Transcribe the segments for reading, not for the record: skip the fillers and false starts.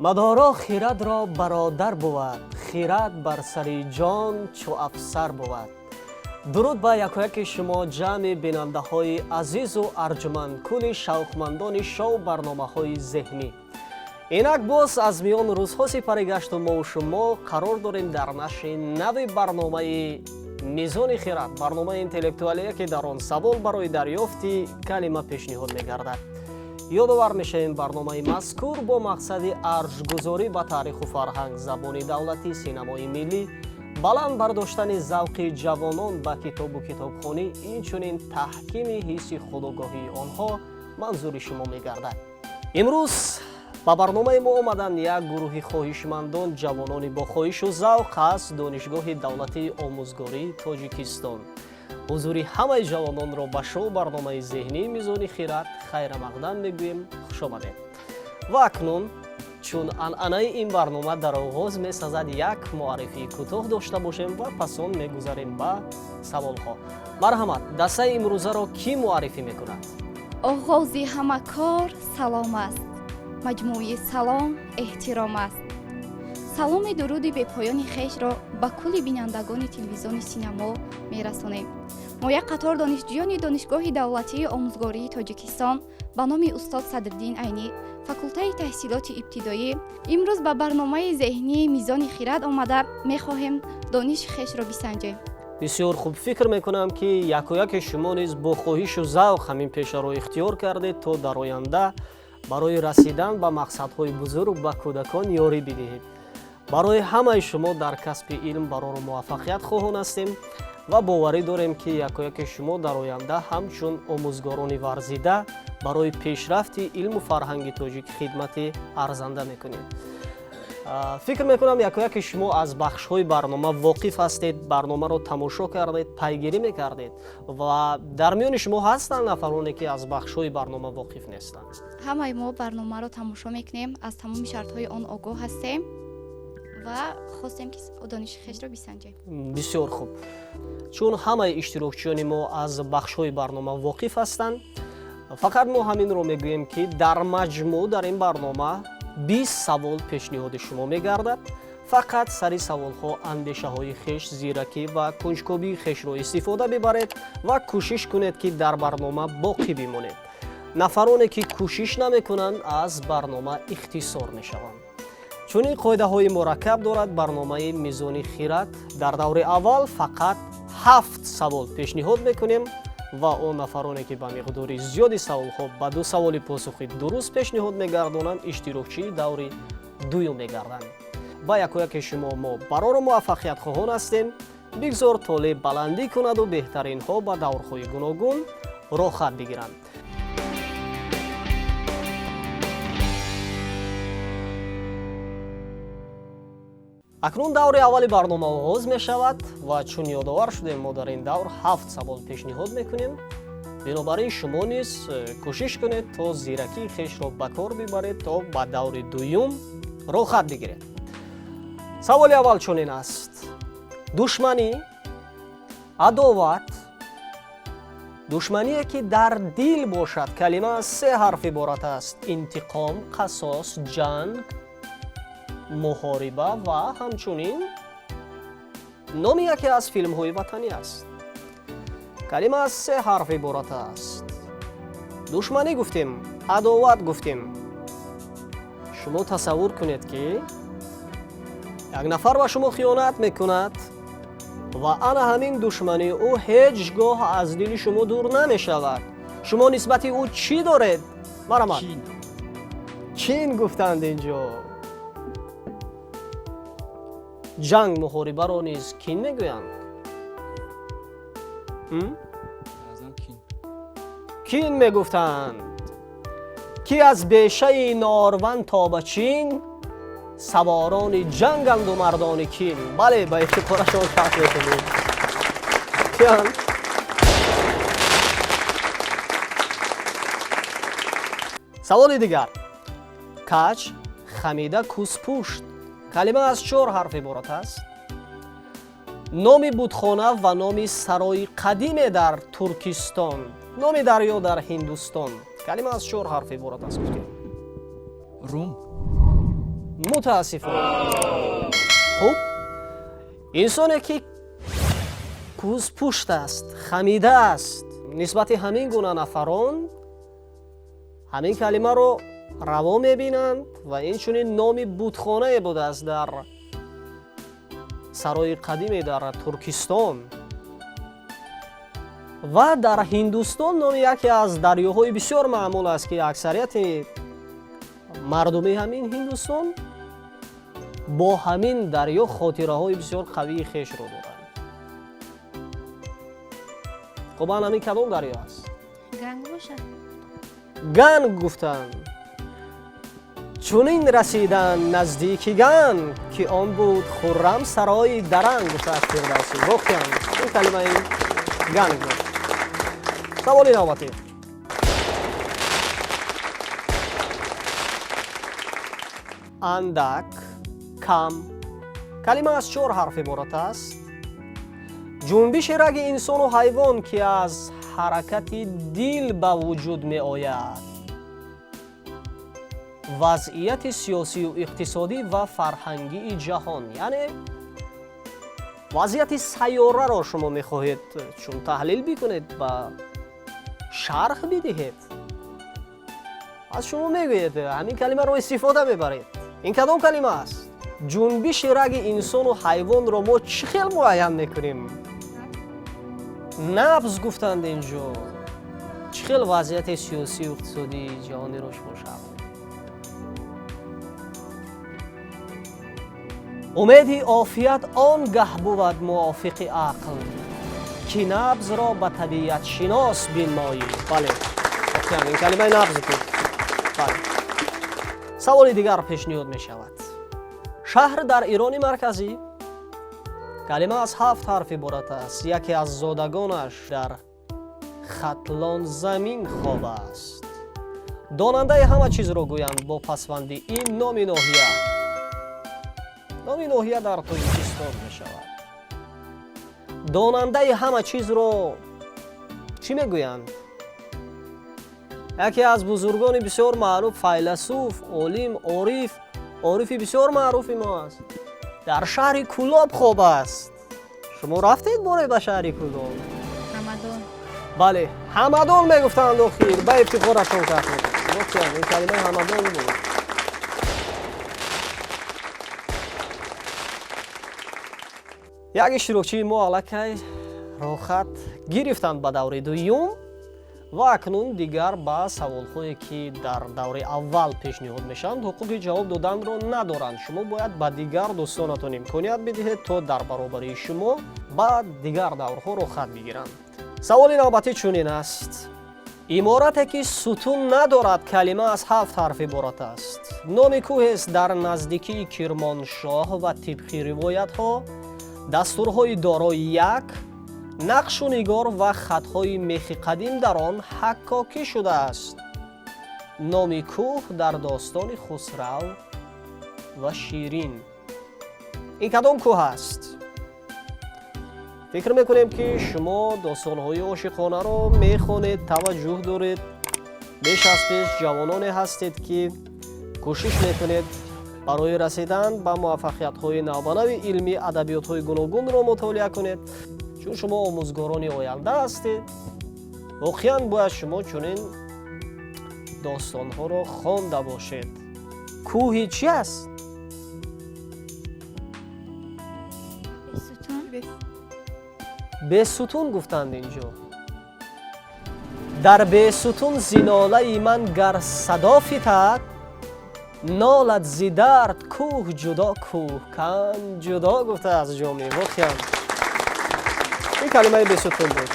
Мадоро хирадро бародар бувад, хирад бар сари ҷон чу афсар бувад. Дуруд ба якояки шумо, ҷамъи бинандаҳои азизу арҷуманд, кулли шавқмандони шоу барномаҳои зеҳнӣ. Инак боз аз миён рӯзҳо сипарӣ гашту мову шумо қарор дорем дар нашри нави барномаи Мизони хирад, барномаи интеллектуалие, ки дар он савол барои дарёфти калима пешниҳод мегардад. Ёдовар мешавем, барномаи мазкур бо мақсади арҷгузорӣ ба таъриху фарҳанг, забони давлатӣ, синамои миллӣ, баланд бардоштани завқи ҷавонон ба китобу китобхонӣ, инчунин таҳкими ҳисси худогоҳии онҳо манзури шумо мегардад. Имрӯз ба барномаи мо омаданд як гурӯҳи хоҳишмандон, ҷавонони бо хоҳишу завқ аз Донишгоҳи давлатии омӯзгории Тоҷикистон. Ҳузури ҳамаи ҷавононро ба шоу барномаи зеҳнии Мизони хирад хайрамақдам мегӯем. Хушомадед! Ва акнун, чун анъанаи ин барнома, дар оғоз месазад як муаррифии кӯтоҳ дошта бошем ва пас он мегузарем ба саволҳо. Марҳамат, дастаи имрӯзаро кӣ муаррифӣ мекунад? Оғози ҳама кор салом аст, маҷмӯи салом эҳтиром аст. Саломи дуруди бепоёни хешро ба кулли бинандагони телевизиони Синамо мерасонем. Мо як қатор донишҷӯёни Донишгоҳи давлатии омӯзгории Тоҷикистон ба номи устод Садриддин Айнӣ, факултаи таҳсилоти ибтидоӣ, имрӯз ба барномаи зеҳнии Мизони хирад омада мехоҳем дониши хешро бисанҷем. Бисёр хуб. Фикр мекунам, ки якояке шумо низ бо хоҳишу завқ ҳамин пешаро ихтиёр кардед, то дар оянда барои расидан ба мақсадҳои бузург ба кӯдакон ёрӣ бидиҳед. Барои ҳамаи шумо дар касби илм барору муваффақият хоҳон ҳастем ва боварӣ дорем, ки якояке шумо дар оянда ҳамчун омӯзгорони варзида барои пешрафти илму фарҳанги тоҷик хидмати арзанда мекунед. Фикр мекунам, якояке шумо аз бахшҳои барнома воқиф ҳастед, барномаро тамошо кардед, пайгирӣ мекардед. Ва дар миёни шумо ҳастанд нафароне, ки аз бахшҳои барнома воқиф нестанд? Ҳамаи мо барномаро тамошо мекунем, аз тамоми шартҳои он огоҳ ҳастем ва хостем, ки дониши хешро бисанҷем. Бисёр хуб. Чун ҳамаи иштирокчиёни мо аз бахшҳои барнома воқиф ҳастанд, фақат мо ҳаминро мегӯем, ки дар маҷмӯъ дар ин барнома 20 савол пешниҳоди шумо мегардад. Фақат сари саволҳо андешаҳои хеш, зиракӣ ва кунҷкобии хешро истифода бибаред ва кӯшиш кунед, ки дар барнома боқӣ бимонед. Нафароне, ки кӯшиш намекунанд, аз барнома ихтисор мешаванд. Чунин қоидаҳои мураккаб дорад барномаи Мизони хирад. Дар даври аввал фақат ҳафт савол пешниҳод мекунем ва он нафароне, ки ба миқдори зиёди саволҳо ба ду саволи посухи дуруст пешниҳод мегардонанд, иштирокчии даври дуюм мегарданд. Ба якояке шумо мо барору муваффақият хоҳон ҳастем. Бигзор толеъ баландӣ кунаду беҳтаринҳо ба даврҳои гуногун роҳхат бигиранд. Акнун даври аввали барнома оғоз мешавад ва чун ёдовар шудем, мо дар ин давр ҳафт савол пешниҳод мекунем. Бинобар ин шумо низ кӯшиш кунед, то зиракии хешро ба кор бибаред, то ба даври дуюм роҳхат бигиред. Саволи аввал чунин аст: душманӣ, адоват, душмание, ки дар дил бошад. Калима аз се ҳарф иборат аст: интиқом, қасос, ҷанг, муҳориба ва ҳамчунин номи яке аз филмҳои ватанӣ аст. Калима аз се ҳарф иборат аст. Душманӣ гуфтем, адоват гуфтем. Шумо тасаввур кунед, ки як нафар ба шумо хиёнат мекунад ва ана ҳамин душмании ӯ ҳеҷ гоҳ аз дили шумо дур намешавад. Шумо нисбати ӯ чӣ доред? Марҳамат. Кин гуфтанд инҷо. Ҷанг, муҳорибаро низ кин мегӯянд? Кин мегуфтанд, ки аз бешаи Норван то ба Чин саворони ҷанганду мардони кин. Бале, ба ифтихорашон каф мекунем. Киянд? Саволи дигар: кач хамида, кӯзпушт. Калима аз чор ҳарф иборат аст. Номи будхона ва номи сарои қадиме дар Туркистон, номи дарё дар Ҳиндустон. Калима аз чор ҳарф иборат аст, гуфтем. Рум. Мутаассифона. Хуб, инсоне ки кӯзпушт аст, хамида аст, нисбати ҳамин гуна нафарон ҳамин калимаро раво мебинанд ва инчунин номи бутхонае будааст дар сарои қадиме дар Туркистон ва дар Ҳиндустон. Номи яке аз дарёҳои бисёр маъмул аст, ки аксарияти мардуми ҳамин Ҳиндустон бо ҳамин дарё хотираҳои бисёр қавии хешро доранд. Хуб, ан ҳамин кадом дарё аст? Ганг бошад. Ганг гуфтанд. Чунин расиданд наздики Ганг, ки он буд хуррам сарои даранг, гуфтааст Фирдавсӣ. Воқеан, ин калимаи ганг буд. Саволи навбатӣ. Андак, кам. Калима аз чор ҳарф иборат аст. Ҷунбиши раги инсону ҳайвон, ки аз ҳаракати дил ба вуҷуд меояд. Вазъияти сиёсию иқтисодӣ ва фарҳангии ҷаҳон, яъне вазъияти сайёраро шумо мехоҳед чун таҳлил бикунед ба шарҳ бидиҳед, аз шумо мегӯед, ҳамин калимаро истифода мебаред. Ин кадом калима аст? Ҷунбиши раги инсону ҳайвонро мо чӣ хел муайян мекунем? Набз гуфтанд инҷо. Чӣ хел вазъияти сиёсию иқтисодии ҷаҳониро шумо шарҳ? Умеди офият он гаҳ бувад мувофиқи ақл, ки набзро ба табиатшинос бинмоӣ. Бале, воқеан, ин калимаи набз буд. Бале, саволи дигар пешниҳод мешавад. Шаҳр дар Ирони Марказӣ. Калима аз ҳафт ҳарф иборат аст. Яке аз зодагонаш дар Хатлон замин хоб аст. Донандаи ҳама чизро гӯянд бо пасванди ин. Номи ноҳия, номи ноҳия дар Тоҷикистон мешавад. Донандаи ҳама чизро чӣ мегӯянд? Яке аз бузургони бисёр маъруф, файласуф, олим, ориф, орифи бисёр маъруфи мо аст. Дар шаҳри Кӯлоб хоб аст. Шумо рафтед боре ба шаҳри Кӯлоб? Ҳамадон. Бале, Ҳамадон мегуфтанд. Охир ба ифтихорашон кард. Воқеан, ин калимаи ҳамадон буд. Як иштирокчии мо аллакай роҳхат гирифтанд ба даври дуюм ва акнун дигар ба саволҳое, ки дар даври аввал пешниҳод мешаванд, ҳуқуқи ҷавоб доданро надоранд. Шумо бояд ба дигар дӯстонатон имконият бидиҳед, то дар баробари шумо ба дигар даврҳо роҳхат бигиранд. Саволи навбатӣ чунин аст. Иморате, ки сутун надорад. Калима аз ҳафт ҳарф иборат аст. Номи кӯҳест дар наздикии Кирмоншоҳ ва тибқи ривоятҳо дастурҳои дорои як нақшу нигор ва хатҳои мехи қадим дар он ҳаккокӣ шудааст. Номи кӯҳ дар достони Хусрав ва Ширин. Ин кадом кӯҳ аст? Фикр мекунем, ки шумо достонҳои ошиқонаро мехонед, таваҷҷӯҳ доред. Беш аз пеш ҷавононе ҳастед, ки кӯшиш мекунед барои расидан ба муваффақиятҳои навбанави илмӣ адабиётҳои гуногунро мутолиа кунед. Чун шумо омӯзгорони оянда ҳастед, воқеан бояд шумо чунин достонҳоро хонда бошед. Кӯҳи чӣ аст? Бесутун. Бесутун гуфтанд инҷо. Дар Бесутун зинолаи ман гар садо фитад, нолад зи дард кӯҳ ҷудо, кӯҳкан ҷудо, гуфтааст Ҷомӣ. Воқеан, ин калимаи бесутун буд.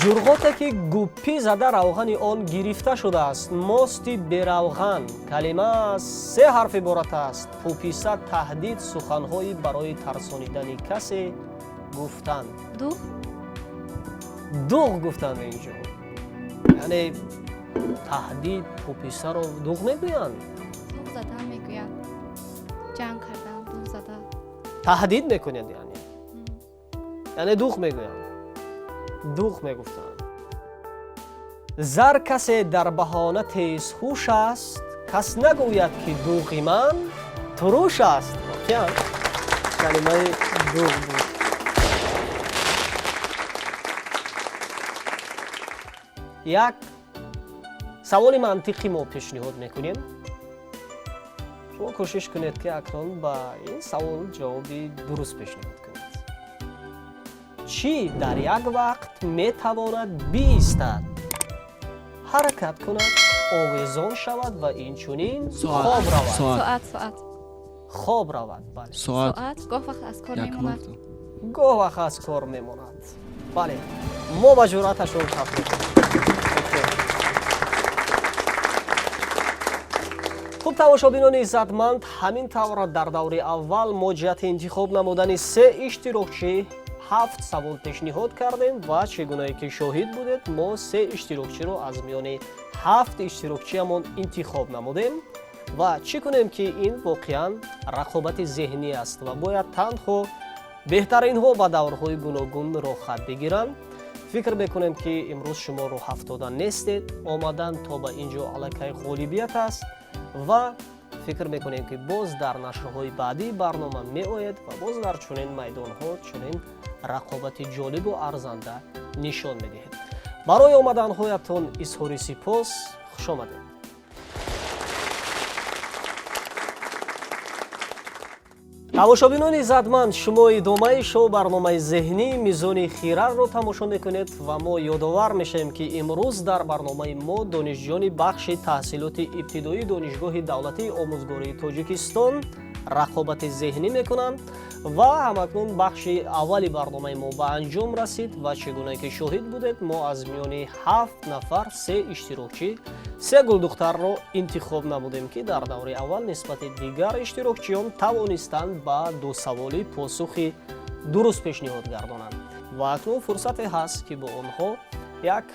Ҷурғоте, ки гуппӣ зада равғани он гирифта шудааст. Мости беравған. Калима аз се ҳарф иборат аст. Пуписа, таҳдид, суханҳои барои тарсонидани касе гуфтан. Дуғ. Дуғ гуфтанд инҷо. Яъне таҳдид, пуписаро дуғ мегӯянд? Дуғ задан мегӯянд, ҷанг кардан, дуғ задан. Таҳдид мекунед, яъне дуғ мегӯянд, дуғ мегуфтанд. Зар касе дар баҳона тезҳуш аст, кас нагӯяд, ки дуғи ман Туруш аст. Воқеан калимаи дуғ буд. Як саволи мантиқӣ мо пешниҳод мекунем. Шумо кӯшиш кунед, ки акнун ба ин савол ҷавоби дуруст пешниҳод кунед. Чӣ дар як вақт метавонад биистад, ҳаракат кунад, овезон шавад ва инчунин Соат. хоб равад? Соат. Соат, соат. Хоб равад, бале. Соат. Соат гоҳ вақт аз кор Як мемонад. марта. Гоҳ вақт аз кор мемонад. Бале, мо ба ҷуръаташон каф мекунем. Хуб, тамошобинони иззатманд, ҳамин тавр дар даври аввал мо ҷиҳати интихоб намудани се иштирокчӣ ҳафт савол пешниҳод кардем ва чӣ гунае ки шоҳид будед, мо се иштирокчиро аз миёни ҳафт иштирокчиамон интихоб намудем. Ва чӣ кунем, ки ин воқеан рақобати зеҳнӣ аст ва бояд танҳо беҳтаринҳо ба даврҳои гуногун роҳхат бигиранд. Фикр мекунем, ки имрӯз шумо роҳафтода нестед. Омадан то ба ин ҷо аллакай ғолибият аст ва фикр мекунем, ки боз дар нашрҳои баъдии барнома меояд ва боз дар чунин майдонҳо чунин рақобати ҷолибу арзанда нишон медиҳед. Барои омаданҳоятон изҳори сипос. Хушомадед. Тамошобинони иззатманд, шумо идомаи шоу барномаи зеҳнии Мизони хирадро тамошо мекунед ва мо ёдовар мешавем, ки имрӯз дар барномаи мо донишҷӯёни бахши таҳсилоти ибтидоии Донишгоҳи давлатии омӯзгории Тоҷикистон рақобати зеҳнӣ мекунанд ва ҳамакнун бахши аввали барномаи мо ба анҷом расид ва чӣ гуна ки шоҳид будед, мо аз миёни ҳафт нафар се иштирокчӣ, се гулдухтарро интихоб намудем, ки дар даври аввал нисбати дигар иштирокчиён тавонистанд ба ду саволи посухи дуруст пешниҳод гардонанд. Ва акнун фурсате ҳаст, ки бо онҳо як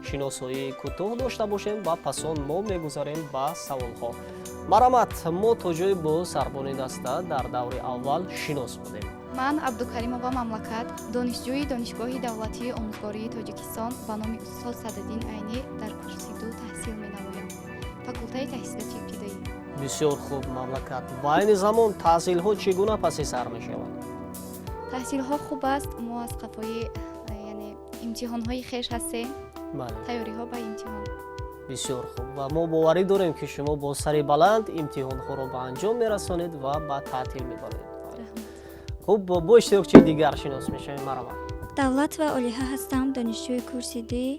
шиносоии кӯтоҳ дошта бошем ва пас он мо мегузарем ба саволҳо. Марҳамат, мо то ҷое бо сарбони даста дар даври аввал шинос будем. Ман Абдукаримова Мамлакат, донишҷӯи Донишгоҳи давлатии омӯзгории Тоҷикистон ба номи устод Садриддин Айнӣ, дар курси ду таҳсил менамоям, факултаи таҳсилоти ибтидоӣ. Бисёр хуб, Мамлакат. Ва айни замон таҳсилҳо чӣ гуна паси сар мешаванд? Таҳсилҳо хуб аст. Мо аз қафои, яъне, имтиҳонҳои хеш ҳастем. Тайёриҳо ба имтиҳон. Бисёр хуб, ва мо боварӣ дорем, ки шумо бо сари баланд имтиҳонҳоро ба анҷом мерасонед ва ба таътил мебаред. Хуб, бо иштирокчии дигар шинос мешавем. Марҳамат. Давлатова Олиҳа ҳастам, донишҷӯи курси дуи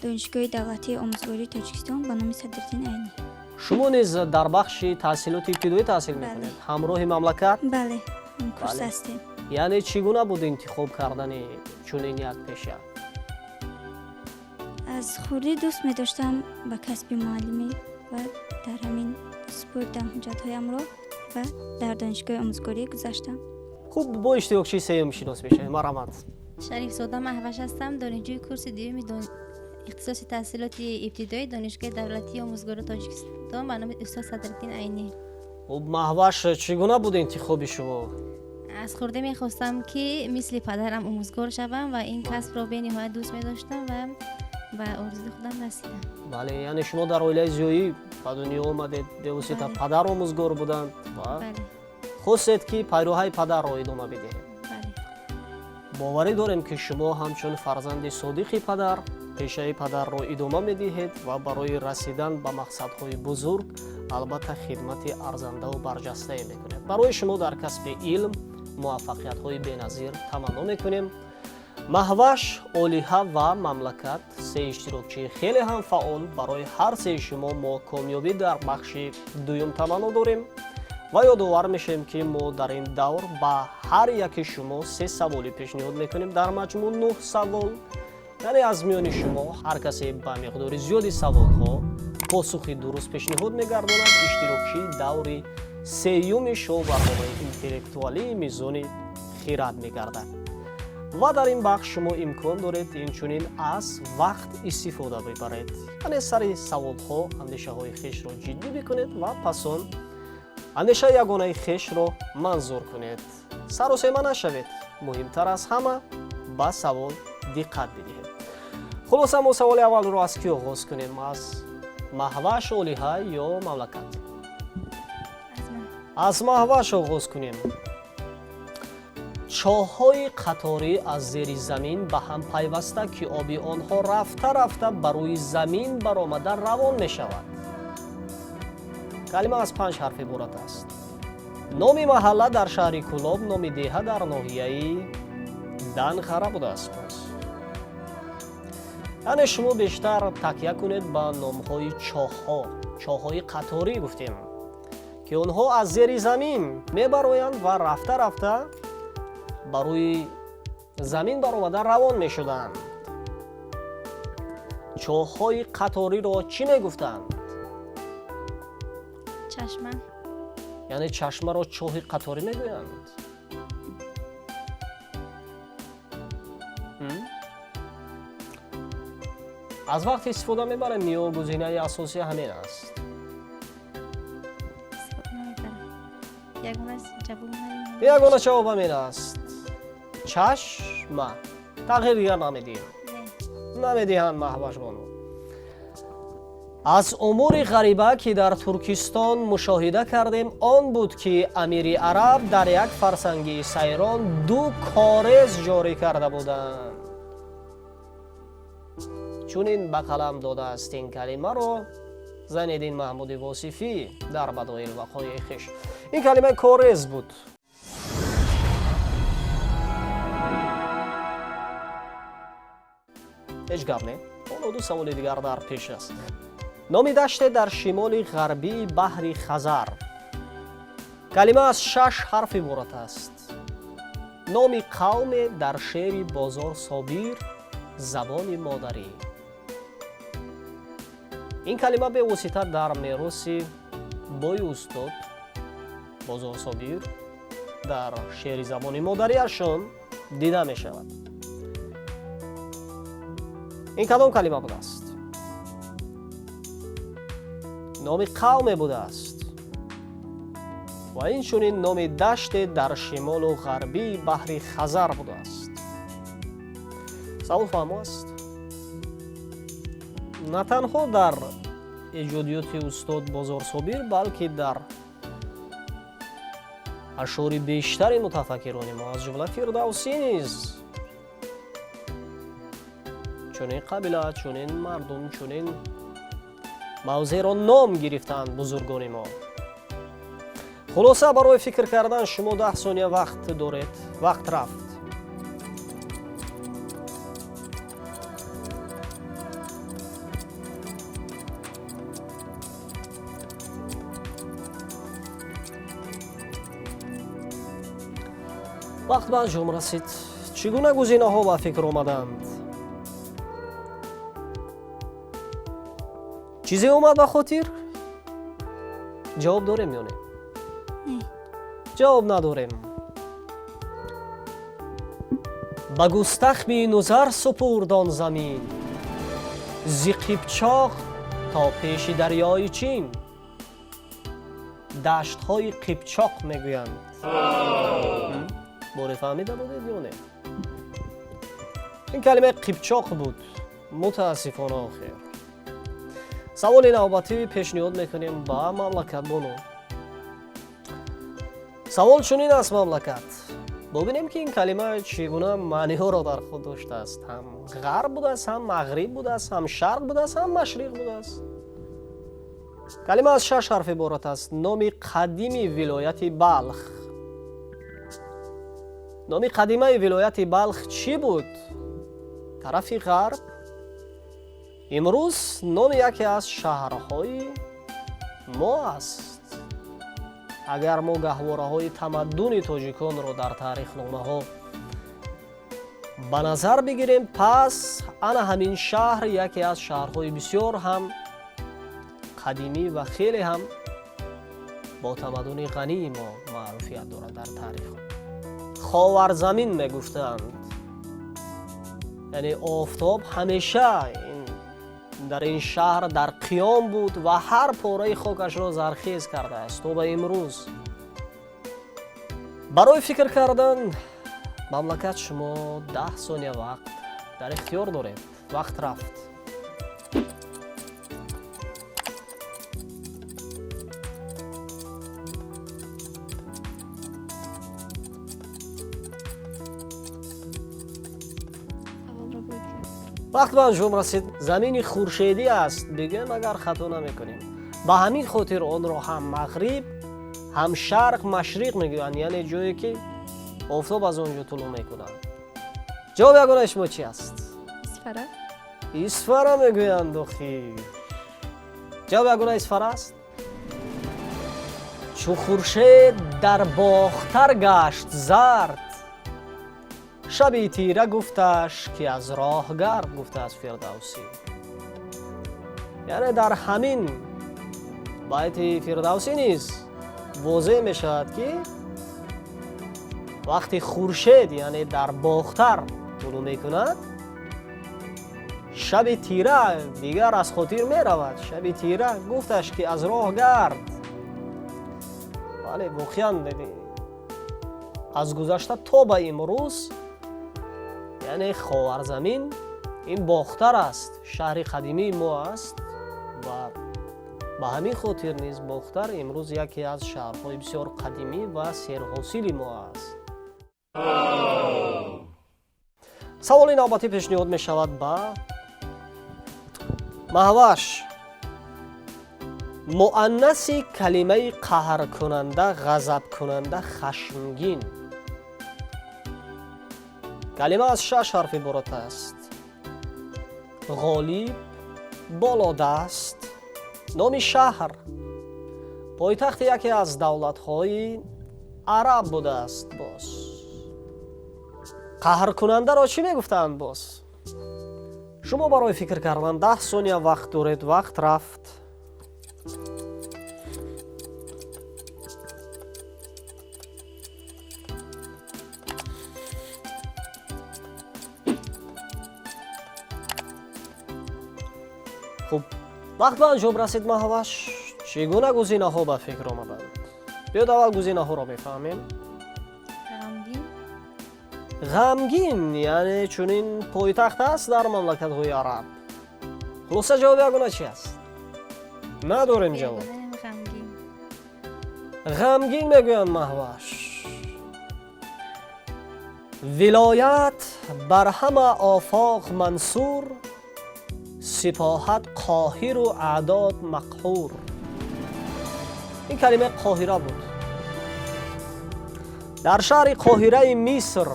Донишгоҳи давлатии омӯзгории Тоҷикистон ба номи Садриддин Айнӣ. Шумо низ дар бахши таҳсилоти ибтидоӣ таҳсил мекунед ҳамроҳи Мамлакат? Бале, курс ҳастем. Яъне чӣ гуна буд интихоб кардани чунин як пеша? Аз хурдӣ дӯст медоштам ба касби муаллимӣ ва дар ҳамин супурдам ҳуҷҷатҳоямро ва дар донишгоҳи омӯзгорӣ гузаштам. Хуб, бо иштирокчии сеюм шинос мешавем. Марҳамат. Шарифзода Маҳваш ҳастам, донишҷӯи курси дуюми ихтисоси таҳсилоти ибтидоии Донишгоҳи давлатии омӯзгории Тоҷикистон ба номи устод Садриддин Айнӣ. Хуб, Маҳваш, чӣ гуна буд интихоби шумо? Аз хурдӣ мехостам, ки мисли падарам омӯзгор шавам ва ин касбро бениҳоят дӯст медоштам ва ба орзуи худам расидам. Бале, яъне шумо дар оилаи зиёӣ ба дунё омадед, бевосита падар омӯзгор буданд ва хостед, ки пайроҳаи падарро идома бидиҳед. Бале. Боварӣ дорем, ки шумо ҳамчун фарзанди содиқи падар пешаи падарро идома медиҳед ва барои расидан ба мақсадҳои бузург албатта хидмати арзандаву барҷастае мекунед. Барои шумо дар касби илм муваффақиятҳои беназир таманно мекунем. Маҳваш, Олиҳа ва Мамлакат, се иштирокчии хеле ҳам фаъол. Барои ҳар сеи шумо мо комёбӣ дар бахши дуюм таманно дорем ва ёдовар мешавем, ки мо дар ин давр ба ҳар яки шумо се саволӣ пешниҳод мекунем, дар маҷмӯъ нӯҳ савол. Яъне аз миёни шумо ҳар касе ба миқдори зиёди саволҳо посухи дуруст пешниҳод мегардонад, иштирокчии даври сеюми шоу барномаи интеллектуалии Мизони хирад мегардад. Ва дар ин бахш шумо имкон доред инчунин аз вақт истифода бибаред, яъне сари саволҳо андешаҳои хешро ҷиддӣ бикунед ва пас он андешаи ягонаи хешро манзур кунед. Саросема нашавед, муҳимтар аз ҳама ба савол диққат бидиҳед. Хулоса, мо саволи аввалро аз кӣ оғоз кунем? Аз Маҳваш, Олиҳа ё Мамлакат? Аз ман. Аз Маҳваш оғоз кунем. Чоҳҳои қаторӣ аз зери замин ба ҳам пайваста, ки оби онҳо рафта рафта ба рӯи замин баромада равон мешавад. Калима аз 5 ҳарф иборат аст. Номи маҳалла дар шаҳри Кӯлоб, номи деҳа дар ноҳияи Данғара будааст. Боз яъне шумо бештар такя кунед ба номҳои чоҳҳо, чоҳҳои қаторӣ гуфтем, ки онҳо аз зери замин мебароянд ва рафта рафта ба рӯи замин баромада равон мешуданд. Чоҳҳои қаториро чӣ мегуфтанд? Чашма. Яъне чашмаро чоҳи қаторӣ мегӯянд? Аз вақт истифода мебарем ё гузинаи асосӣ ҳамин аст? Ягона ҷавоб ҳамин аст. Чашма. Тағйир дигар намедиҳем. Намедиҳанд Маҳвашбону. Аз умури ғариба, ки дар Туркистон мушоҳида кардем, он буд, ки амири араб дар як фарсангии сайрон 2 корез ҷорӣ карда буданд. Чунин ба қалам додааст ин калимаро Зайниддин Маҳмуди Восифӣ дар Бадоил вақоии хеш. Ин калима корез буд. Ҳеҷ гап не, ҳоло 2 саволи дигар дар пеш аст. Номи даште дар шимоли ғарбии баҳри Хазар. Калима аз 6 ҳарф иборат аст. Номи қавме дар шеъри Бозор Собир забони модарӣ. Ин калима бевосита дар мероси бои устод Бозор Собир дар шеъри забони модариашон дида мешавад. Ин кадом калима будааст? Номи қавме будааст ва инчунин номи даште дар шимолу ғарбии баҳри Хазар будааст. Савол фаҳмо аст? На танҳо дар эҷодиёти устод Бозор Собир, балки дар ашъори бештари мутафаккирони мо, аз ҷумла Фирдавсӣ низ чунин қабила, чунин мардум, чунин мавзеъро ном гирифтаанд бузургони мо. Хулоса, барои фикр кардан шумо 10 сония вақт доред. Вақт рафт. Вақт ба анҷом расид. Чӣ гуна гузинаҳо ба фикр омаданд? Чизе омад ба хотир? Ҷавоб дорем ё не? Не. Ҷавоб надорем. Ба густахми нузар супурд он замин, зи Қипчоқ то пеши дарёи Чин. Даштҳои Қипчоқ мегӯянд. Боре фаҳмида будед ё не? Ин калимаи Қипчоқ буд. Мутаассифона охир. Саволи навбатӣ пешниҳод мекунем ба мамлакатбону. Савол чунин аст, мамлакат. Бубинем, ки ин калима чӣ гуна маъниҳоро дар худ доштааст. Ҳам ғарб будааст, ҳам мағриб будааст, ҳам шарқ будааст, ҳам машриқ будааст. Калима аз 6 ҳарф иборат аст. Номи қадими вилояти Балх. Номи қадимаи вилояти Балх чӣ буд? Тарафи ғарб. Имрӯз номи яке аз шаҳрҳои мо аст. Агар мо гаҳвораҳои тамаддуни тоҷиконро дар таърихномаҳо ба назар бигирем, пас ана ҳамин шаҳр яке аз шаҳрҳои бисёр ҳам қадимӣ ва хеле ҳам бо тамаддуни ғании мо маъруфият дорад дар таърих. Ховарзамин мегуфтанд, яъне офтоб ҳамеша дар ин шаҳр дар қиём буд ва ҳар пораи хокашро зархез кардааст то ба имрӯз. Барои фикр кардан мамлакат шумо 10 сония вақт дар ихтиёр доред. Вақт рафт. Вақт ба анҷом расид. Замини хуршедӣ аст, бигӯем, агар хато намекунем. Ба ҳамин хотир онро ҳам мағриб, ҳам шарқ, машриқ мегӯянд, яъне ҷое ки офтоб аз он ҷо тулӯъ мекунад. Ҷавоби ягонаи шумо чи аст? Исфара. Исфара мегӯянд. Охир, ҷавоби ягона Исфара аст. Чу хуршед дар Бохтар гашт зард, шаби тира гуфташ, ки аз роҳ гард, гуфтааст Фирдавсӣ. Яъне дар ҳамин байти Фирдавсӣ низ возеҳ мешавад, ки вақти хуршед, яъне дар Бохтар тулӯъ мекунад, шаби тира дигар аз хотир меравад. Шаби тира гуфташ, ки аз роҳ гард. Бале, воқеан аз гузашта то ба имрӯз, яъне Ховарзамин ин Бохтар аст, шаҳри қадимии мо аст ва ба ҳамин хотир низ Бохтар имрӯз яке аз шаҳрҳои бисёр қадимӣ ва серҳосили мо аст. Саволи навбатӣ пешниҳод мешавад ба Маҳваш. Муаннаси калимаи қаҳркунанда, ғазабкунанда, хашмгин. Калима аз шаш ҳарф иборат аст. Ғолиб, болодаст, номи шаҳр, пойтахти яке аз давлатҳои араб будааст. Боз қаҳркунандаро чӣ мегуфтанд? Боз шумо барои фикр кардан 10 сония вақт доред. Вақт рафт. Хуб, вақт ба анҷом расид. Маҳваш, чӣ гуна гузинаҳо ба фикр омаданд? Биёд, аввал гузинаҳоро мефаҳмем. Ғамгин. Ғамгин, яъне чунин пойтахт аст дар мамлакатҳои араб. Хулоса, ҷавоби ягона чи аст? Надорем ҷавоб. Ғамгин. Ғамгин мегӯянд Маҳваш. Вилоят бар ҳама офоқ мансур, сипоҳат қоҳиру аъдод мақҳур. Ин калимаи Қоҳира буд. Дар шаҳри Қоҳираи Миср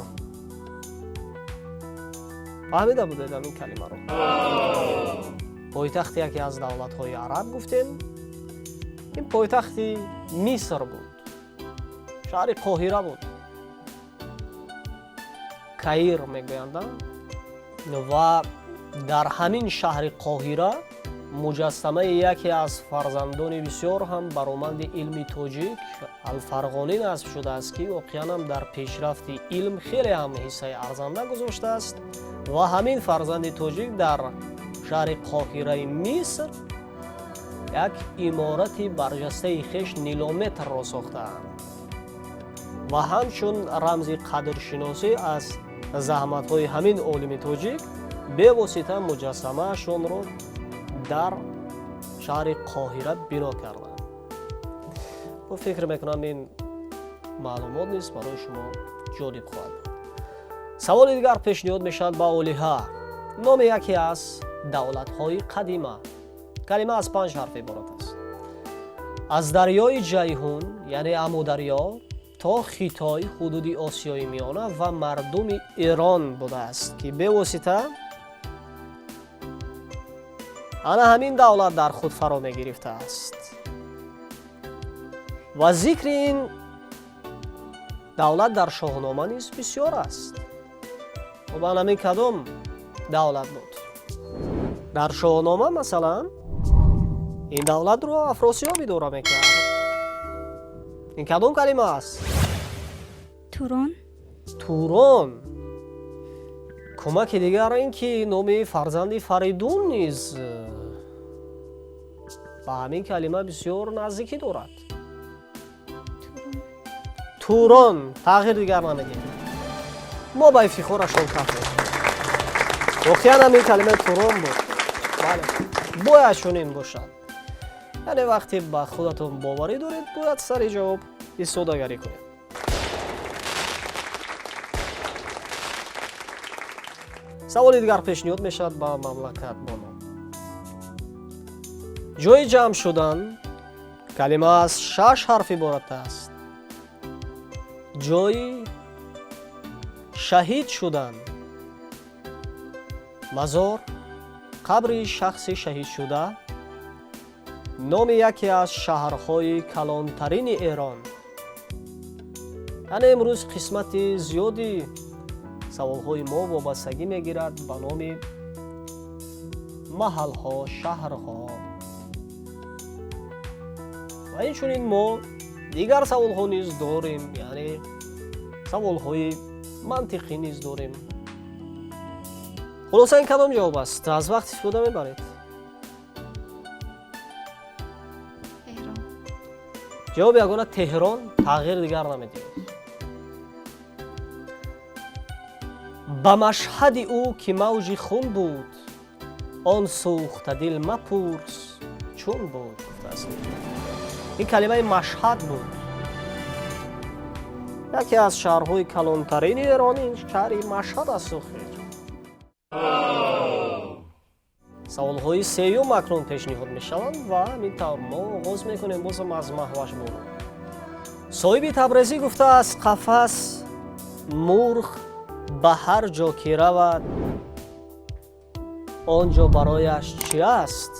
фаҳмида будед ин калимаро? Пойтахти яке аз давлатҳои араб гуфтем, ин пойтахти Миср буд, шаҳри Қоҳира буд, Каир мегӯянд. Ва дар ҳамин шаҳри Қоҳира муҷассамаи яке аз фарзандони бисёр ҳам бароманди илми тоҷик Алфарғонӣ насб шудааст, ки воқеан ҳам дар пешрафти илм хеле ҳам ҳиссаи арзанда гузоштааст. Ва ҳамин фарзанди тоҷик дар шаҳри Қоҳираи Миср як иморати барҷастаи хеш Нилометрро сохтаанд ва ҳамчун рамзи қадршиносӣ аз заҳматҳои ҳамин олими тоҷик бевосита муҷассамаашонро дар шаҳри Қоҳира бино карданд. Фикр мекунам, ин маълумот низ барои шумо ҷолиб хоҳад буд. Саволи дигар пешниҳод мешавад ба Олиҳа. Номи яке аз давлатҳои қадима. Калима аз панҷ ҳарф иборат аст. Аз дарёи Ҷайҳун, яъне Амударё, то Хитой, ҳудуди Осиёи Миёна ва мардуми Эрон будааст, ки бевосита ана ҳамин давлат дар худ фаро мегирифтааст. Ва зикри ин давлат дар Шоҳнома низ бисёр аст. Хуб, ана ҳамин кадом давлат буд? Дар Шоҳнома, масалан, ин давлатро Афросиёб идора мекард. Ин кадом калима аст? Турон. Турон. Кӯмаки дигар ин ки номи фарзанди Фаридун низ ба ҳамин калима бисёр наздикӣ дорад. Турон. Тағйир дигар намедиҳем. Мо ба ифтихорашон кардем. Воқеан ҳамин калимаи Турон буд. Бале, бояд чунин бошад. Яъне вақте ба худатон боварӣ доред, бояд сари ҷавоб истодагарӣ кунед. Саволи дигар пешниҳод мешавад ба Мамлакат бону. Ҷои ҷамъ шудан, калима аз шаш ҳарф иборат аст. Ҷои шаҳид шудан, мазор, қабри шахси шаҳидшуда, номи яке аз шаҳрҳои калонтарини Эрон. Яъне имрӯз қисмати зиёди саволҳои мо вобастагӣ мегирад ба номи маҳалҳо, шаҳрҳо. Ва инчунин мо дигар саволҳо низ дорем, яъне саволҳои мантиқӣ низ дорем. Хулоса, ин кадом ҷавоб аст? Аз вақт истифода мебаред. Теҳрон. Ҷавоби ягона Теҳрон, тағйир дигар намедиҳед. Ба машҳади ӯ ки мавҷи хун буд, он сӯхтадил мапурс чун буд, гуфтааст. Ин калимаи машҳад буд. Яке аз шаҳрҳои калонтарини Эрон ин шаҳри Машҳад аст. Охир, саволҳои сеюм акнун пешниҳод мешаванд ва ҳамин тавр мо оғоз мекунем бозам аз Маҳваш бону. Соҳиби Табрезӣ гуфтааст: қафас мурғ ба ҳар ҷо ки равад, он ҷо барояш чӣ аст?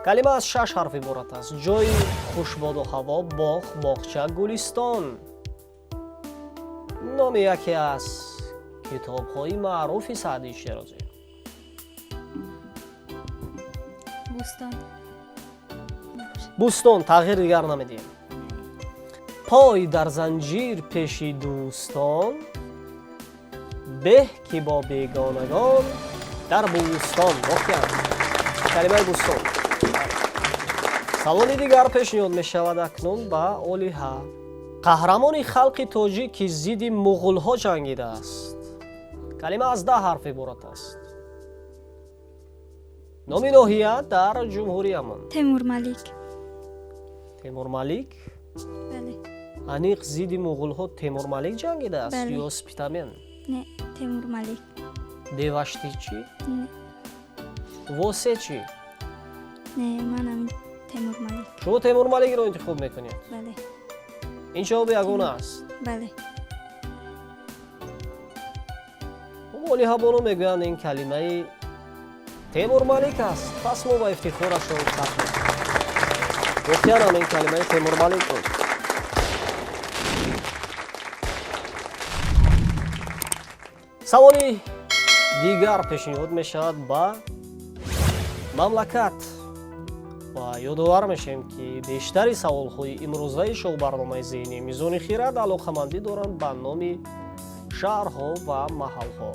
Калима аз шаш ҳарф иборат аст. Ҷои хушбоду ҳаво, боғ, боғча, гулистон. Номи яке аз китобҳои маъруфи Саъдии Шерозӣ. Бӯстон. Бӯстон, тағйир дигар намедиҳем. Пой дар занҷир пеши дӯстон, беҳ ки бо бегонагон дар бӯстон. Воқеан калимаи бӯстон. Саволи дигар пешниҳод мешавад акнун ба Олиҳа. Қаҳрамони халқи тоҷик, ки зидди муғулҳо ҷангидааст. Калима аз 10 ҳарф иборат аст. Номи ноҳия дар ҷумҳуриямон. Темурмалик. Темурмалик? Бале. Аниқ зидди муғулҳо Темурмалик ҷангидааст Бале. ё Спитамен? Не, Темурмалик. Девашти чӣ? Не. Восе чӣ? Не, манам Темурмалик. Шумо Темурмаликро интихоб мекунед? Бале. Ин ҷавоби ягона аст? Бале. Олиҳа бону мегӯянд, ин калимаи Темурмалик аст. Пас мо ба ифтихорашон сарф мекунем. Воқеан ҳам ин калимаи Темурмалик буд. Саволи дигар пешниҳод мешавад ба Мамлакат ва ёдовар мешавем, ки бештари саволҳои имрӯзаи шоу-барномаи зеҳнии Мизони хирад алоқамандӣ доранд ба номи шаҳрҳо ва маҳалҳо.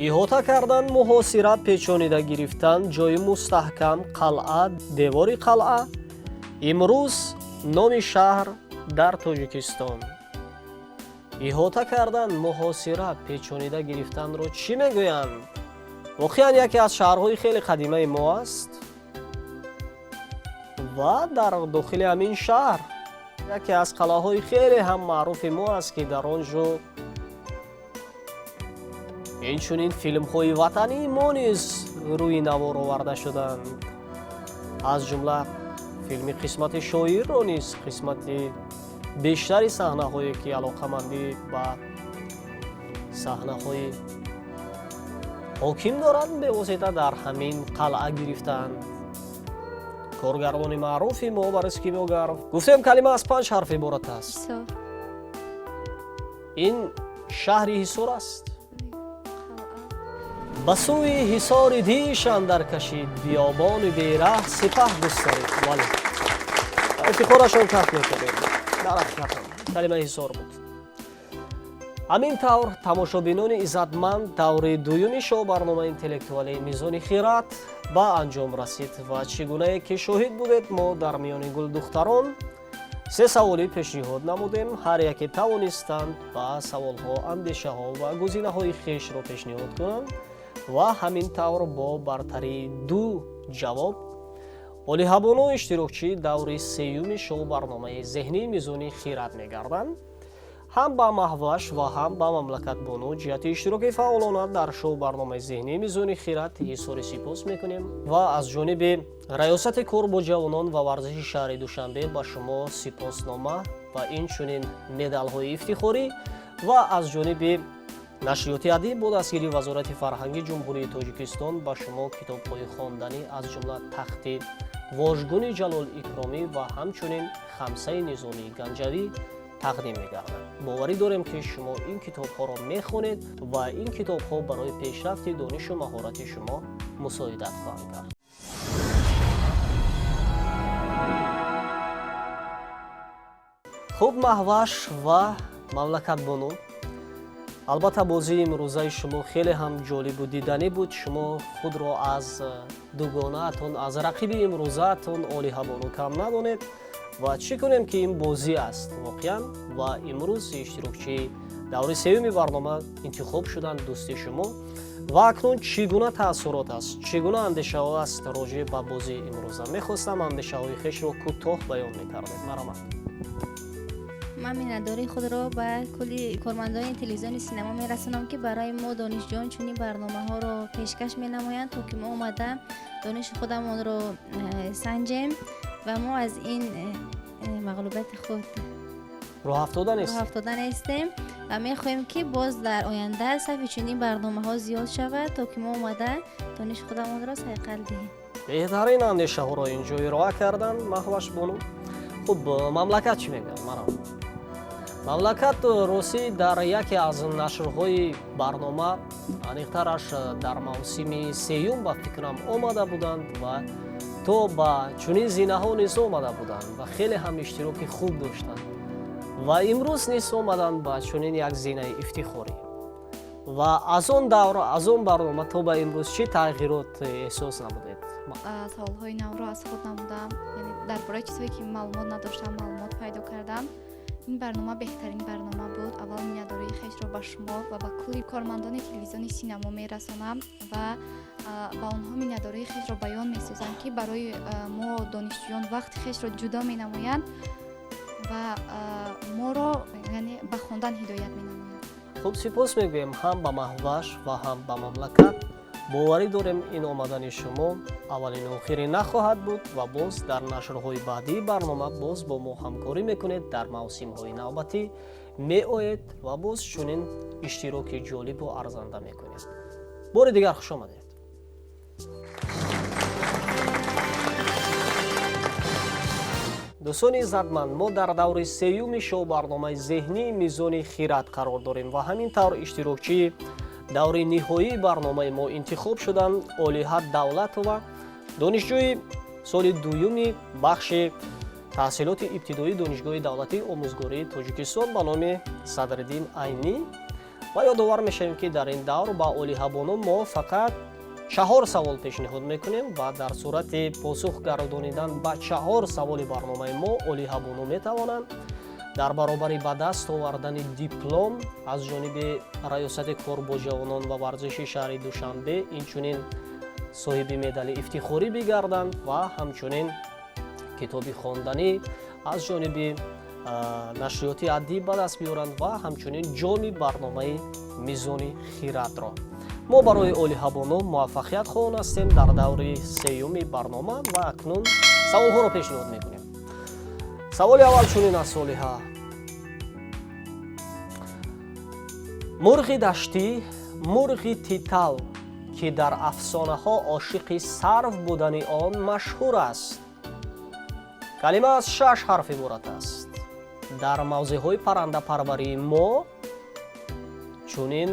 Иҳота кардан, муҳосира, печонида гирифтан, ҷои мустаҳкам, қалъа, девори қалъа. Имрӯз номи шаҳр дар Тоҷикистон. Иҳота кардан, муҳосира, печонида гирифтанро чӣ мегӯянд? Воқеан яке аз шаҳрҳои хеле қадимаи мо аст ва дар дохили ҳамин шаҳр яке аз қалъаҳои хеле ҳам маъруфи мо аст, ки дар он ҷо инчунин филмҳои ватании мо низ рӯи навор оварда шуданд. Аз ҷумла филми қисмати шоирро низ қисмати бештари саҳнаҳое, ки алоқамандӣ ба саҳнаҳои ҳоким доранд, бевосита дар ҳамин қалъа гирифтаанд. Коргардони маъруфи мо Борис Кимёгаров. Гуфтем, калима аз панҷ ҳарф иборат аст. Ҳисор. Ин шаҳри Ҳисор аст. Ба сӯи ҳисори диш андар кашид, биёбони бераҳ сипаҳ густарид. Бале, ифтихорашон каф мекардем. Дар ҳақиқатам калимаи ҳисор буд. Ҳамин тавр, тамошобинони иззатманд, даври дуюми шоу-барномаи интеллектуалии Мизони хират ба анҷом расид ва чӣ гунае ки шоҳид будед, мо дар миёни гулдухтарон се саволӣ пешниҳод намудем. Ҳар яке тавонистанд ба саволҳо андешаҳо ва гузинаҳои хешро пешниҳод кунанд ва ҳамин тавр бо бартарии ду ҷавоб Олиҳабону иштирокчии даври сеюми шоу-барномаи зеҳнии Мизони хират мегарданд. Ҳам ба Маҳваш ва ҳам ба Мамлакатбону ҷиҳати иштироки фаъолона дар шоу барномаи зеҳнии Мизони хират изҳори сипос мекунем ва аз ҷониби Раёсати кор бо ҷавонон ва варзиши шаҳри Душанбе ба шумо сипоснома ва инчунин медалҳои ифтихорӣ ва аз ҷониби нашриёти Адиб бо дастгирии Вазорати фарҳанги Ҷумҳурии Тоҷикистон ба шумо китобҳои хонданӣ, аз ҷумла Тахти вожгуни Ҷалол Икромӣ ва ҳамчунин Хамсаи Низомии Ганҷавӣ тақдим мегардад. Боварӣ дорем, ки шумо ин китобҳоро мехонед ва ин китобҳо барои пешрафти донишу маҳорати шумо мусоидат хоҳанд кард. Хуб, Маҳваш ва Мамлакатбону, албатта, бозии имрӯзаи шумо хеле ҳам ҷолибу диданӣ буд. Шумо худро аз дугонаатон, аз рақиби имрӯзаатон Олиҳабону кам надонед ва чӣ кунем, ки ин бозӣ аст воқеан. Ва имрӯз иштирокчии даври сеюми барнома интихоб шуданд дӯсти шумо. Ва акнун чӣ гуна таассурот аст, чӣ гуна андешаҳо аст роҷеъ ба бозии имрӯза? Мехостам андешаҳои хешро кӯтоҳ баён мекардед, марамат. Ман миннатдории худро ба кулли кормандони телевизиони Синемо мерасонам, ки барои мо донишҷӯён чунин барномаҳоро пешкаш менамоянд, то ки мо омада дониши худамонро санҷем ва мо аз ин мағлубияти худ роҳафтода нест. Роҳафтода нестем ва мехоҳем, ки боз дар оянда сафи чунин барномаҳо зиёд шавад, то ки мо омада дониши худамонро сайқал диҳем. Беҳтарин андешаҳоро ин ҷо ироа карданд Маҳваш бону. Хуб, Мамлакат чӣ мегӯяд? Марам, Мамлакат. Росӣ, дар яке аз нашрҳои барнома, аниқтараш дар мавсими сеюм, ба фикрам, омада буданд ва то ба чунин зинаҳо низ омада буданд ва хеле ҳам иштироки хуб доштанд ва имрӯз низ омаданд ба чунин як зинаи ифтихорӣ. Ва аз он давр, аз он барнома то ба имрӯз чӣ тағйирот эҳсос намудед? Саволҳои навро аз худ намудам, яъне дар бораи чизҳое ки маълумот надоштам, маълумот пайдо кардам. Ин барнома беҳтарин барнома буд. Аввал миннатдории хешро ба шумо ва ба кулли кормандони телевизиони Синамо мерасонам ва ба онҳо миннатдории хешро баён месозам, ки барои мо донишҷӯён вақти хешро ҷудо менамоянд ва моро, яъне, ба хондан ҳидоят менамоянд. Хуб, сипос мегӯем ҳам ба Маҳваш ва ҳам ба Мамлакат. Боварӣ дорем, ин омадани шумо аввалину охирин нахоҳад буд ва боз дар нашрҳои баъдии барнома боз бо мо ҳамкорӣ мекунед, дар мавсимҳои навбатӣ меоед ва боз чунин иштироки ҷолибу арзанда мекунед. Бори дигар хуш омадед. Дӯстони иззатманд, мо дар даври сеюми шоу барномаи зеҳнии Мизони хират қарор дорем ва ҳамин тавр иштирокчии даври ниҳоии барномаи мо интихоб шуданд Олиҳа Давлатова, донишҷӯи соли дуюми бахши таҳсилоти ибтидоии Донишгоҳи давлатии омӯзгории Тоҷикистон ба номи Садриддин Айнӣ. Ва ёдовар мешавем, ки дар ин давр ба Олиҳабону мо фақат чаҳор савол пешниҳод мекунем ва дар сурати посух гардонидан ба чаҳор саволи барномаи мо Олиҳабону метавонанд дар баробари ба даст овардани диплом аз ҷониби Раёсати кор бо ҷавонон ва варзиши шаҳри Душанбе, инчунин соҳиби медали ифтихорӣ бигарданд ва ҳамчунин китоби хонданӣ аз ҷониби нашриёти Адиб ба даст биёранд ва ҳамчунин ҷоми барномаи Мизони хиратро. Мо барои Олиҳабону муваффақият хоҳон ҳастем дар даври сеюми барнома ва акнун саволҳоро пешниҳод мекунем. Саволи аввал чунин аст, Олиҳа: мурғи даштӣ, мурғи титал, ки дар афсонаҳо ошиқи сарв будани он машҳур аст. Калима аз шаш ҳарф иборат аст. Дар мавзеъҳои паррандапарварии мо чунин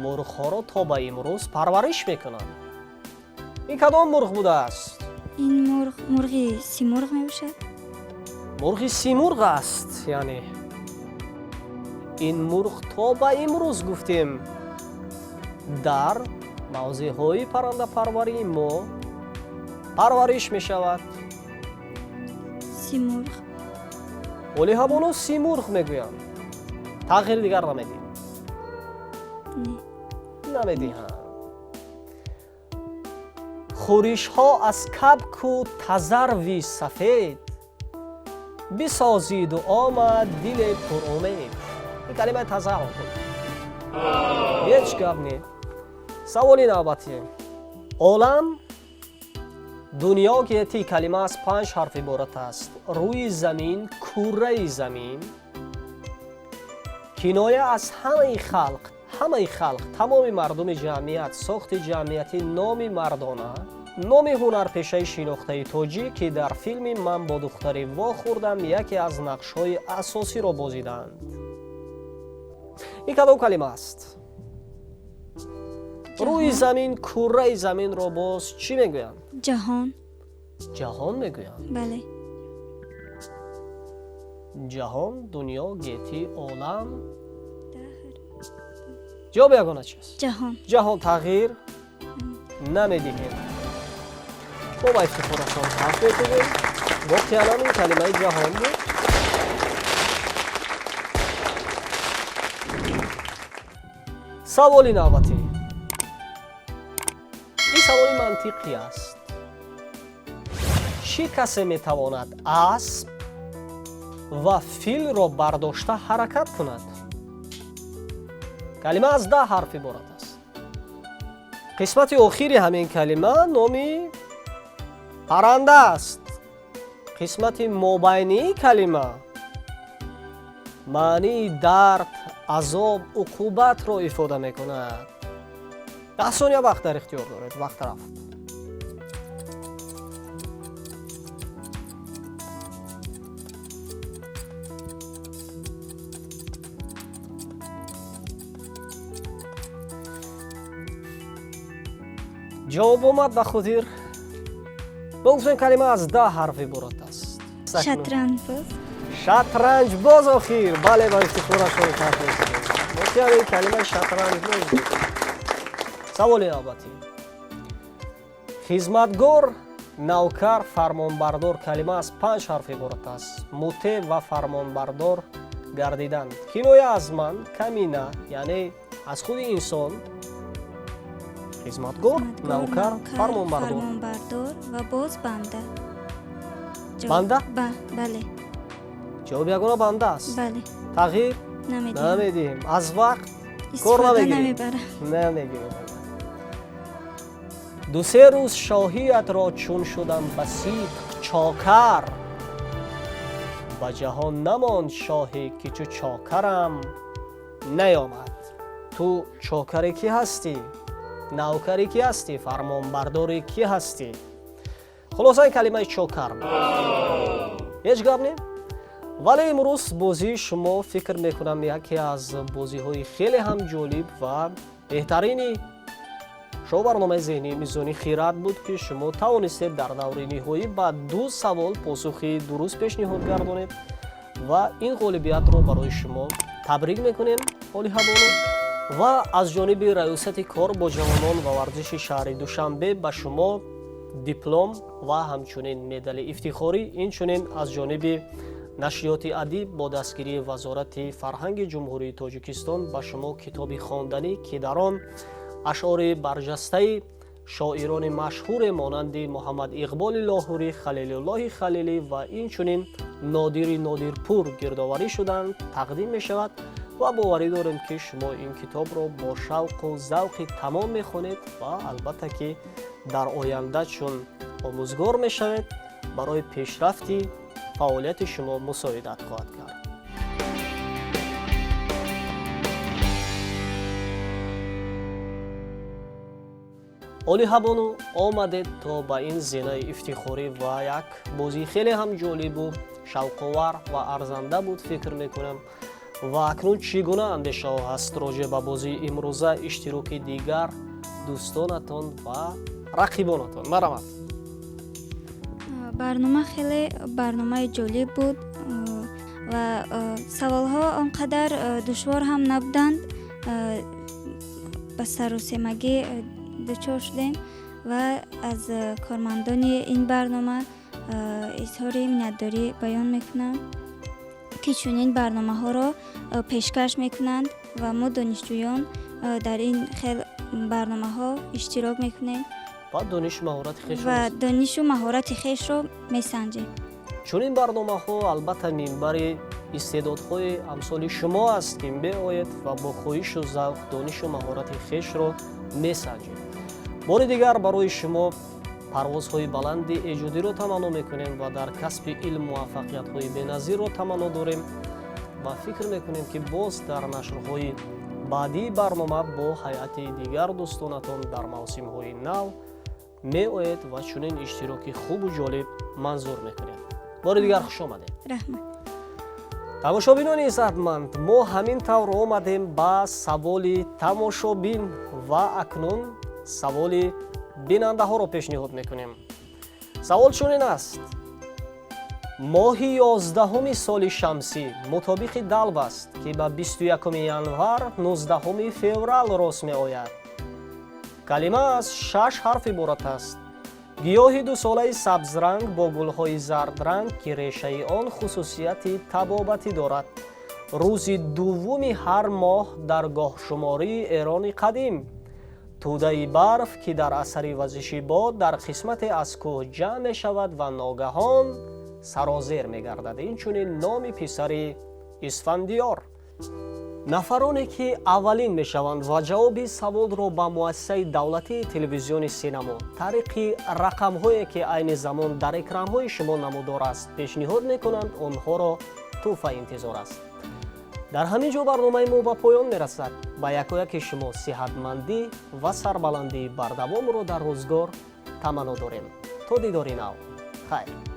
мурғҳоро то ба имрӯз парвариш мекунанд. Ин кадом мурғ будааст? Ин мурғ мурғи симурғ мебошад. Мурғи симурғ аст. Яъне ин мурғ то ба имрӯз, гуфтем, дар мавзеъҳои паррандапарварии мо парвариш мешавад. Симурғ. Олиҳабону симурғ мегӯянд. Тағйири дигар намедиҳем? Не. Намедиҳанд. Хӯришҳо аз кабку тазарви сафед. Бисозиду омад диле пурумед. Ин калимаи тазарруъ буд. Ҳеҷ гап не. Саволи навбатӣ. Олам, дунё, гетӣ, калима аз панҷ ҳарф иборат аст. Рӯи замин, курраи замин. Киноя аз ҳамаи халқ, ҳамаи халқ, тамоми мардуми ҷамъият, сохти ҷамъиятӣ, номи мардона, номи ҳунарпешаи шинохтаи тоҷик, ки дар филми «Ман бо духтаре вохӯрдам» яке аз нақшҳои асосиро бозиданд. Ин кадом калима аст? Рӯи замин, курраи заминро боз чӣ мегӯянд? Ҷаҳон. Ҷаҳон мегӯянд? Бале. Ҷаҳон, дунё, гетӣ, олам. Ҷавоби ягона чист? Ҷаҳон. Ҷаҳон. Тағйир намедиҳем. Мо ба ифтихорашон ҳарф мекунем. Воқеан ин калимаи ҷаҳон буд. Саволи навбатӣ. Ин саволи мантиқӣ аст. Чӣ касе метавонад асп ва филро бардошта ҳаракат кунад? Калима аз 10 ҳарф иборат аст. Қисмати охири ҳамин калима номи парранда аст. Қисмати мобайнии калима маънии дард, азоб, уқубатро ифода мекунад. 10 сония вақт дар ихтиёр доред. Вақт рафт. Ҷавоб омад ба хотир. Мо гуфтем, калима аз 10 ҳарф иборат аст. Шатранҷбоз. Шатранҷбоз охир. Бале, ба ифтихорашон тарф мекунем. Воқеан ин калимаи шатранҷбоз буд. Саволи навбатӣ. Хизматгор, навкар, фармонбардор, калима аз панҷ ҳарф иборат аст. Мутеъ ва фармонбардор гардидан. Киноя аз ман, камина, яъне аз худи инсон. Хизматгор, навкар, фармонбардор. Фармонбардор ва боз банда. Банда? Бале. Ҷавоби ягона банда аст? Бале. Тағйир намедиҳем. Намедиҳем. Аз вақт кор Истифода намегирем. намебарам. Намегирем. Ду-се рӯз шоҳиятро чун шудам ба сидқ чокар, ба ҷаҳон намонд шоҳе, ки чу чокарам наёмад. Ту чокаре кӣ ҳастӣ? Навкаре кӣ ҳастӣ? Фармонбардоре кӣ ҳастӣ? Хулоса, ин калимаи чокар буд. Ҳеҷ гап не, вале имрӯз бозии шумо, фикр мекунам, яке аз бозиҳои хеле ҳам ҷолиб ва беҳтарини шоу барномаи зеҳнии мизони хират буд, ки шумо тавонистед дар даври ниҳоӣ ба ду савол посухи дуруст пешниҳод гардонед ва ин ғолибиятро барои шумо табрик мекунем, Олиҳабону, ва аз ҷониби Раёсати кор бо ҷавонон ва варзиши шаҳри Душанбе ба шумо диплом ва ҳамчунин медали ифтихорӣ, инчунин аз ҷониби нашриёти «Адиб» бо дастгирии Вазорати фарҳанги Ҷумҳурии Тоҷикистон ба шумо китоби хонданӣ, ки дар он ашъори барҷастаи шоирони машҳуре монанди Муҳаммад Иқболи Лоҳурӣ, Халилуллоҳи Халилӣ ва инчунин Нодири Нодирпур гирдоварӣ шуданд, тақдим мешавад ва боварӣ дорем, ки шумо ин китобро бо шавқу завқи тамом мехонед ва албатта ки дар оянда чун омӯзгор мешавед, барои пешрафти фаъолияти шумо мусоидат хоҳад кард. Олиҳабону, омадед то ба ин зинаи ифтихорӣ ва як бозии хеле ҳам ҷолибу шавқовар ва арзанда буд, фикр мекунам. Ва акнун чӣ гуна андешаҳо ҳаст роҷеъ ба бозии имрӯза, иштироки дигар дӯстонатон ва рақибонатон? Марҳамат. Барнома хеле барномаи ҷолиб буд ва саволҳо он қадар душвор ҳам набуданд. Ба саросемагӣ дучор шудем ва аз кормандони ин барнома изҳори миннатдорӣ баён мекунам, ки чунин барномаҳоро пешкаш мекунанд ва мо донишҷӯён дар ин хел барномаҳо иштирок мекунем ва донишу маҳорати хешро ва донишу маҳорати хешро месанҷем. Чунин барномаҳо албатта минбари истеъдодҳои амсоли шумо аст, ки меоед ва бо хоҳишу завқ донишу маҳорати хешро месанҷед. Бори дигар барои шумо парвозҳои баланди эҷодиро таманно мекунем ва дар касби илм муваффақиятҳои беназирро таманно дорем ва фикр мекунем, ки боз дар нашрҳои баъдии барнома бо ҳайати дигар дӯстонатон дар мавсимҳои нав меоед ва чунин иштироки хубу ҷолиб манзур мекунед. Бори дигар хуш омадед. Раҳмат. Тамошобинони иззатманд, мо ҳамин тавр омадем ба саволи тамошобин ва акнун саволи бинандаҳоро пешниҳод мекунем. Савол чунин аст: моҳи 11-уми соли шамсӣ мутобиқи далб аст, ки ба 21 январ 19 феврал рост меояд. Калима аз шаш ҳарф иборат аст. Гиёҳи дусолаи сабзранг бо гулҳои зардранг, ки решаи он хусусияти табобатӣ дорад. Рӯзи дуввуми ҳар моҳ дар гоҳшумории Эрони қадим. Тӯдаи барф, ки дар асари вазиши бод дар қисмате аз кӯҳ ҷамъ мешавад ва ногаҳон сарозер мегардад. Инчунин номи писари Исфандиёр. Нафароне ки аввалин мешаванд ва ҷавоби саволро ба муассисаи давлатии телевизиони Синамо тариқи рақамҳое, ки айни замон дар экранҳои шумо намудор аст, пешниҳод мекунанд, онҳоро тӯҳфа интизор аст. Дар ҳамин ҷо барномаи мо ба поён мерасад. Ба якояки шумо сиҳатмандӣ ва сарбаландии бардавомро дар рӯзгор таманно дорем. То дидори нав, хайр.